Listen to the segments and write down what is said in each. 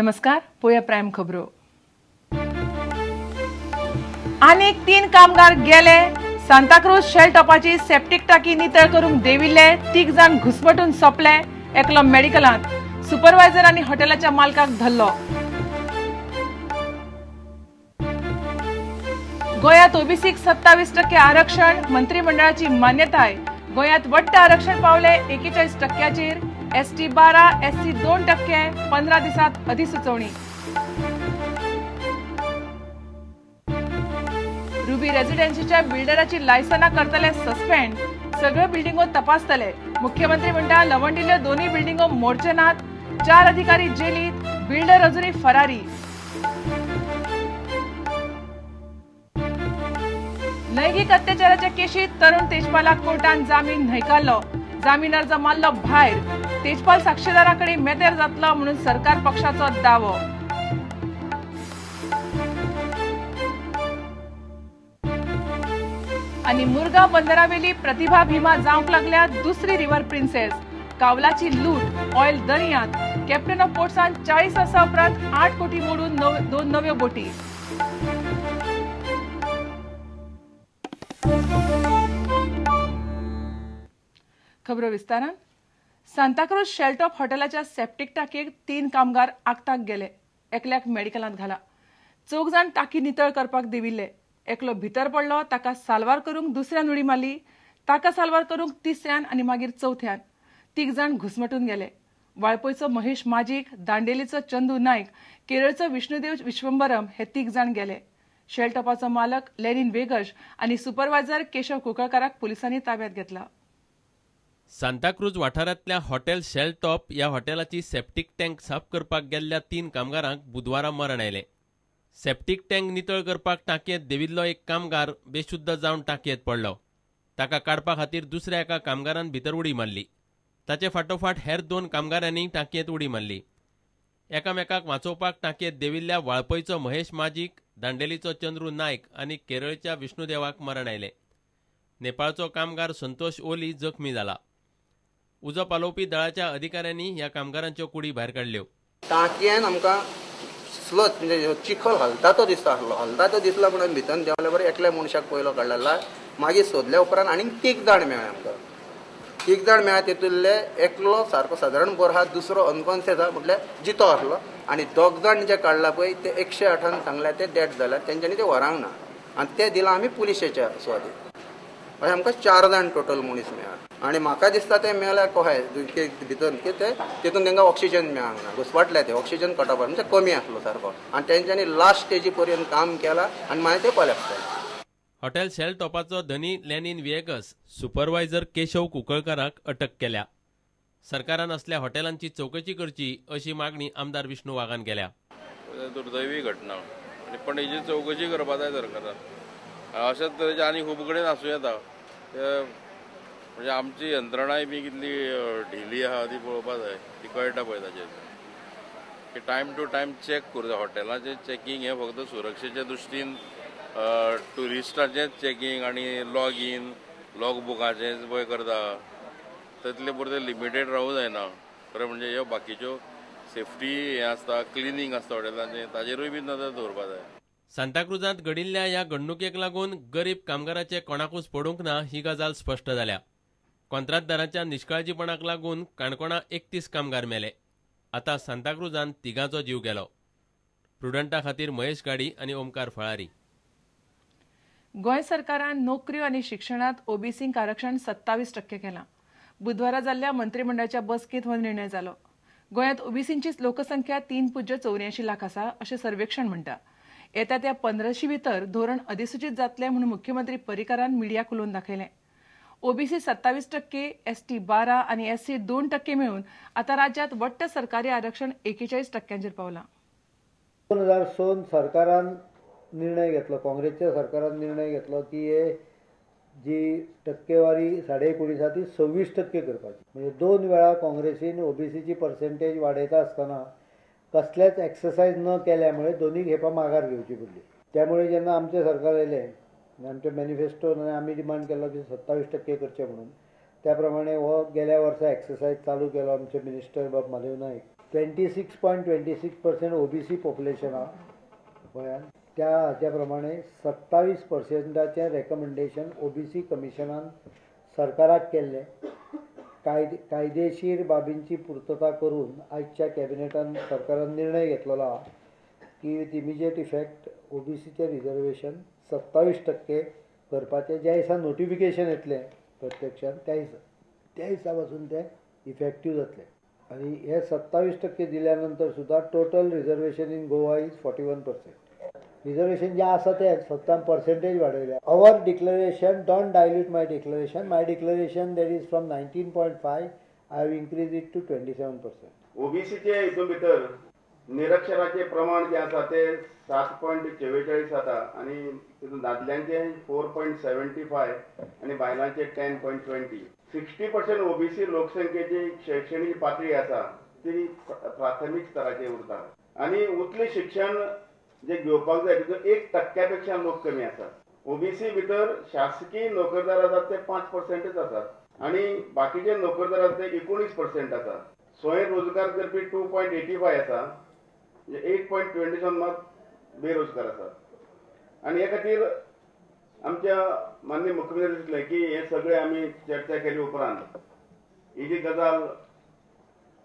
नमस्कार, पोया प्रायम खबरो. आनीक 3 कामगार गेले. सांताक्रूज शेल टॉपाची सेप्टीक टाकी नितळ करूंक देविल्ले 3 जाण घुसमटून सोंपले. एकलो मेडिकलांत. सुपरवायझर आनी हॉटेलाच्या मालकाक धरलो. गोंयांत ओबीसीक 27% आरक्षण, मंत्रिमंडळाची मान्यताय. गोंयांत वट्ट आरक्षण पावले 41%चेर. ST 12, SC 2%. 15 दिसांत अधिसुचोवणी. रुबी रेसिडेन्सीच्या बिल्डराची लायसनां करतले सस्पेंड. सगळ्यो बिल्डिंगो तपासतले. मुख्यमंत्री म्हणटा लवंडिल्ल्यो दोनूय बिल्डिंगो मोडचे नात. 4 अधिकारी जेलीत, बिल्डर अजूनय फरारी. लैंगिक अत्याचाराच्या केशीत तरुण तेजपालाक कोर्टान जामीन न्हयकारलो. जामीन अर्ज मारलो भायर. तेजपाल साक्षीदाराकडे मेतेर जातलो म्हणून सरकार पक्षाचो दावो. आनी मुरगांव बंदरावेली प्रतिभा भीमा जावंक लागल्या दुसरी रिव्हर प्रिन्सेस. कावलाची लूट, ऑयल दर्यांत. कॅप्टन ऑफ पोर्ट्सान 40 वर्सां उपरांत 8 कोटी मोडून 2 नव्यो बोटी. खबरो विस्तारान. सांताक्रूज शेलटॉप हॉटेलाच्या सेप्टीक टाकयेक 3 कामगार आगताक गेले. एकल्याक मेडिकलांत घाला. 4 जाण टाकी नितळ करपाक देविल्ले. एकलो भितर पडलो, ताका साल्वार करूंक दुसऱ्यान उडी मारली, ताका साल्वार करूंक तिसऱ्यान आनी मागीर चवथ्यान. 3 जाण घुसमटून गेले. वाळपयचो महेश माजीक, दांडेलीचो चंदू नायक, केरळचो विष्णुदेव विश्वंबरम हे 3 जाण गेले. शेलटॉपाचो मालक लेनिन वेगश आनी सुपरवायझर केशव कुंकळकाराक पुलिसांनी ताब्यात घेतला. सांताक्रूज वाठारांतल्या हॉटेल शेलटॉप ह्या हॉटेलाची सेप्टीक टँक साफ करपाक गेल्ल्या 3 कामगारांक बुधवारा मरण आयलें. सेप्टीक टँक नितळ करपाक टांकयेंत देविल्लो एक कामगार बेशुद्ध जावन टांकयेंत पडलो. ताका काडपा खातीर दुसऱ्या एका कामगारान भितर उडी मारली. ताचे फाटोफाट हेर 2 कामगारांनी टांकयेंत उडी मारली. एकामेकाक वांचोवपाक टांकयेंत देविल्ल्या वाळपयचो महेश माजीक, दांडेलीचो चंद्रू नायक आनी केरळच्या विष्णुदेवाक मरण आयलें. नेपाळचो कामगार संतोष ओली जखमी जाला. उजो पालोवपी दळाच्या अधिकाऱ्यांनी ह्या कामगारांच्यो कुडी भायर काडल्यो. टांकयेन आमकां स्लच म्हणजे चिखल हलता तो दिसता आसलो. हलता तो दिसला पूण आमी भितर देंवले बरें एकल्या मनशाक पयलो काडला. मागीर सोदल्या उपरांत आनीक 3 जाण मेळ्ळे आमकां. 3 जाण मेळ्ळे तितूंतले एकलो सारको सादारण बरो आहा, दुसरो अनकॉन्शियस आहा म्हटल्यार जितो आसलो आनी 2 जाण जे काडला पळय ते 108 सांगल्या ते डेथ जाल्या, तेंच्यांनी ते व्हरांक ना आनी ते दिला आमी पुलिशेच्या सुवातेर. अशें आमकां 4 जाण टोटल मनीस मेळ्ळा. आनी म्हाका दिसता ते मेळ्ळ्यार कशें भितर की ते तितून तांकां ऑक्सिजन मेळना, घुसवाटले ते ऑक्सिजन कटऑफ म्हणजे कमी आसलो सारको आनी तेंच्यांनी लास्ट स्टेजी पर्यंत काम केलां आनी मागीर ते कोलॅप्स जाले. हॉटेल शेलटॉपाचो धनी लेनिन विएगस, सुपरवायझर केशव कुंकळकाराक अटक केल्या. सरकारान असल्या हॉटेलांची चवकशी करची अशी मागणी आमदार विष्णू वाघान केल्या. दुर्दैवी घटना आनी पण हेजी चवकशी करपा जाय सरकारान. अशाच तरेचे आनी खूब कडेन आसूं येता. म्हणजे आमची यंत्रणाय बी कितली ढिली आहा ती पळोवपा जाय, ती कळटा पळय ताचेर की टायम टू टायम चॅक करूं जाय. हॉटेलाचें चॅकींग हें फक्त सुरक्षेच्या दृश्टीन ट्युरिस्टाचेंच चॅकींग आनी लॉग इन लॉग बुकाचेंच पळय करता, तितले पुरतें लिमिटेड रावूं जायना. खरें म्हणजे ह्यो बाकीच्यो सेफ्टी हें आसता, क्लिनींग आसता हॉटेलाचें, ताजेरूय बी नदर दवरपा जाय. सांताक्रुजांत घडिल्ल्या ह्या घडणुकेक लागून गरीब कामगाराचे कोणाकूच पडूंक ना ही गजाल स्पश्ट जाल्या. कॉंत्राटदारांच्या निश्काळजीपणाक लागून काणकोणा 31 कामगार मेले. आतां सांताक्रुजांत 3 जीव गेलो. प्रुडंटा खातीर महेश गाडी आनी ओमकार फळारी. गोंय सरकारान नोकऱ्यो आनी शिक्षणांत ओबीसींक आरक्षण 27% केलां. बुधवारा जाल्ल्या मंत्रिमंडळाच्या बसकेंत हो निर्णय जालो. गोंयांत ओबीसींची लोकसंख्या 3.84 लाख आसा अशें सर्वेक्षण म्हणटा. येता त्या 15 भितर धोरण अधिसूचित जातलें म्हणून मुख्यमंत्री पर्रीकारान मिडियाक उलोवन दाखयलें. ओबीसी 27%, एसटी 12 आनी एससी 2% मेळून आतां राज्यांत वट्ट सरकारी आरक्षण 41% पावलां. 2006 सरकारान निर्णय घेतलो, काँग्रेसच्या सरकारान निर्णय घेतलो की हे जी टक्केवारी 19.5 आसा ती 26% करपाची. म्हणजे 2 वेळा काँग्रेसीन ओबीसीची पर्सेंटेज वाडयता आसतना कसलेच एक्सरसायज न केल्यामुळे दोन्ही खेपा माघार घेवची पडली. त्यामुळे जेन्ना आमचें सरकार आयलें आनी आमच्या मॅनिफेस्टोन आमी डिमांड केलो की 27% करचें म्हणून, त्या प्रमाणे हो गेल्या वर्सा एक्सरसायज चालू केलो आमचे मिनिस्टर बाब माधव नायक. 26.26% OBC population आहा गोंयांत. त्या हाच्या प्रमाणे 27%चें रेकमेंडेशन ओबीसी कमिशनान सरकाराक केल्लें. कायदेशीर बाबींची पुर्तता करून आयच्या कॅबिनेटान सरकारान निर्णय घेतलेलो आहा की विथ इमिजिएट इफेक्ट ओबीसीचें रिजर्वेशन 27% करपाचें. ज्या दिसा नोटिफिकेशन येतलें प्रत्यक्षान त्या दिसा पासून तें इफेक्टीव जातलें. आनी हे 27% दिल्या नंतर सुद्दां total reservation in Goa is 41%. Reservation जें आसा तें फक्त आमी percentage वाडयल्या. Our declaration don't dilute my declaration. My declaration that is from 19.5 I have increase it to 27%. ओबीसीचे हितून भितर निरक्षराचें प्रमाण जें आसा तें 7.44 जाता आनी तितून दादल्यांचें 4.75 आनी बायलांचें 10.20. 60% ओबीसी लोकसंख्येची शैक्षणीक पातळी आसा ती प्राथमीक स्तराचेर उरता आनी उतलें शिक्षण जे घेवपाक जाय तितून 1% पेक्षा लोक कमी आसात. ओबीसी भितर शासकीय नोकरदार आसात ते 5% आसात आनी बाकीचे नोकरदार आसात ते 19% आसा. स्वयं रोजगार करपी 2.85 आसा, 8.27 मात बेरोजगार आसात. आनी हे खातीर आमच्या माननीय मुख्यमंत्री दिसलें की हे सगळे आमी चर्चा केली उपरांत ही जी गजाल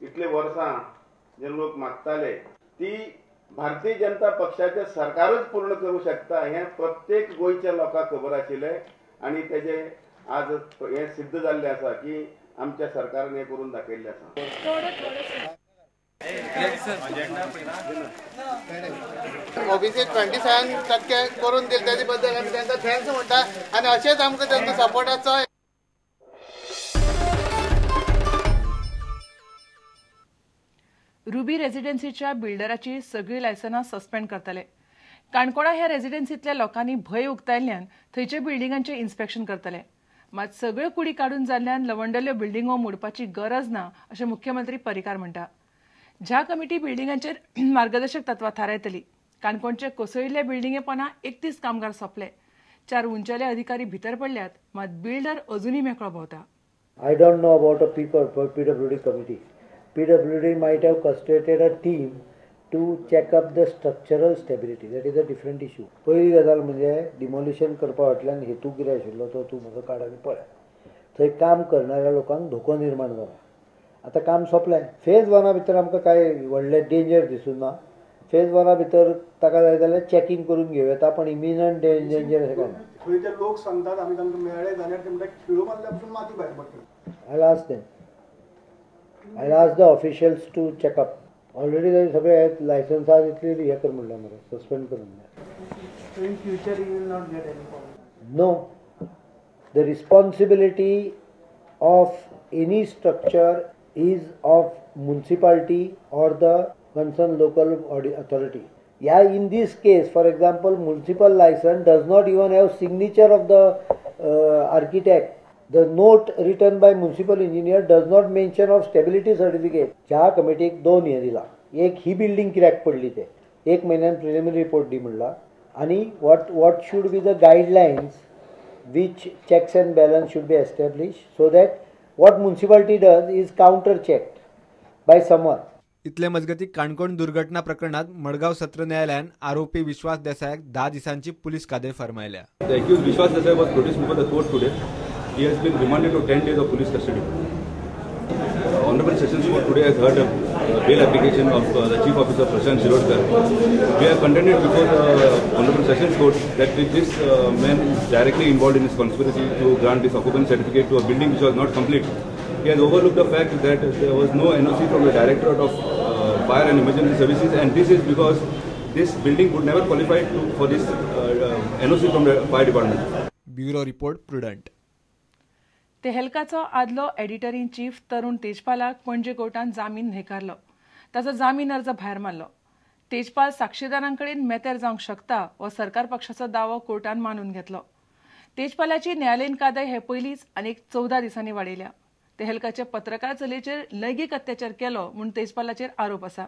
इतले वर्सां जे लोक मागताले ती भारतीय जनता पक्षाचे सरकारच पूर्ण करूं शकता हें प्रत्येक गोंयच्या लोकांक खबर आशिल्लें आनी तेजें आज हें सिद्ध जाल्लें आसा की आमच्या सरकारान हें करून दाखयल्लें आसा. ओबीसी 27% करून दिले तेजे बद्दल आमी तांकां thanks म्हणटा आनी अशेंच आमकां तांचो सपोर्ट आसचो. रुबी रेजिडेन्सीच्या बिल्डराची सगळीं लायसनां सस्पेंड करतले. काणकोणा ह्या रेजिडेन्सींतल्या लोकांनी भंय उक्तायल्ल्यान थंयच्या बिल्डिंगांचें इन्स्पेक्शन करतले. मात सगळ्यो कुडी काडून जाल्ल्यान लवंडल्यो बिल्डिंगो मोडपाची गरज ना अशें मुख्यमंत्री पर्रीकार म्हणटा. ज्या कमिटी बिल्डिंगांचेर मार्गदर्शक तत्वां थारायतली. काणकोणचे कोसळिल्ल्या बिल्डिंगे पोंदा 31 कामगार सोंपले. 4 उंचेले अधिकारी भितर पडल्यात, मात बिल्डर अजुनूय मेकळो भोंवता. I don't know about a PWD committee. PWD might have constituted a team to check up the structural stability. That is a different issue. पयली गजाल म्हणजे डिमॉलिशन करपा फाटल्यान हेतू कितें आशिल्लो तो तूं म्हजो काड आनी पळय. थंय काम करणाऱ्या लोकांक धोको निर्माण जाला. आतां काम सोंपलें. फेज वना भितर आमकां कांय व्हडलें डेंजर दिसूं ना. फेज वना भितर ताका जाय जाल्यार चॅकींग करून घेवं येता, पण इमिनंट डेंजर अशें कांय ना. थंय ते लोक सांगतात आमी तांकां मेळ्ळे जाल्यार ते म्हणटा खिळो मारल्या पसून माती भायर पडटा. I ask them. I ask the officials to check up. Already तांचे सगळे लायसन्सां तितली हें कर म्हणलें मरे, सस्पेंड कर म्हणलें. In future you will not get any problem. No. The responsibility of any structure is of municipality or the concerned local authority. Yeah, in this case, for example, municipal license does not even have signature of the architect. The note written by municipal engineer does not mention of stability certificate. ज्या कमिटीक 2 हे दिला, एक ही building कित्याक पडली ते 1 म्हयन्यान preliminary report दी म्हणला, आनी what should be the guidelines which checks and balance should be established so that what municipality does is counter checked by someone. इतले मजगती काणकोण दुर्घटना प्रकरणात मडगांव सत्र न्यायालयान आरोपी विश्वास देसायाक 10 दिसांची police कादय फर्मायल्या. The accused Vishwas Desai was produced before the court today. He has been remanded to 10 days of police custody. Honorable Sessions Court today has heard a bail application of the Chief Officer Prashant Shirodkar. We have contended before the Honorable Sessions Court that this man is directly involved in his conspiracy to grant this occupancy certificate to a building which was not complete. He has overlooked the fact that there was no NOC from the Directorate of Fire and Emergency Services, and this is because this building would never qualify for this NOC from the Fire Department. Bureau Report, Prudent. तेहलकाचो आदलो editor in chief तरुण तेजपालाक पणजे कोर्टान जामीन न्हयकारलो. ताचो जामीन अर्ज भायर मारलो. तेजपाल साक्षीदारांकडेन मेतेर जावंक शकता हो सरकार पक्षाचो दावो कोर्टान मानून घेतलो. तेजपालाची न्यायालयीन कादय हे पयलींच आनीक 14 दिसांनी वाडयल्या. तेहलकाचे पत्रकार चलयेचेर लैंगीक अत्याचार केलो म्हूण तेजपालाचेर आरोप आसा.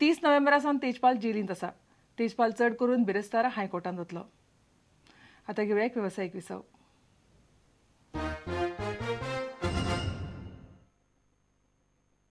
30 नोव्हेंबरा सावन तेजपाल जेलींत आसा. तेजपाल चड करून बिरेस्तारा हायकोर्टांत वतलो. आतां घेवया एक वेवसायीक विसव.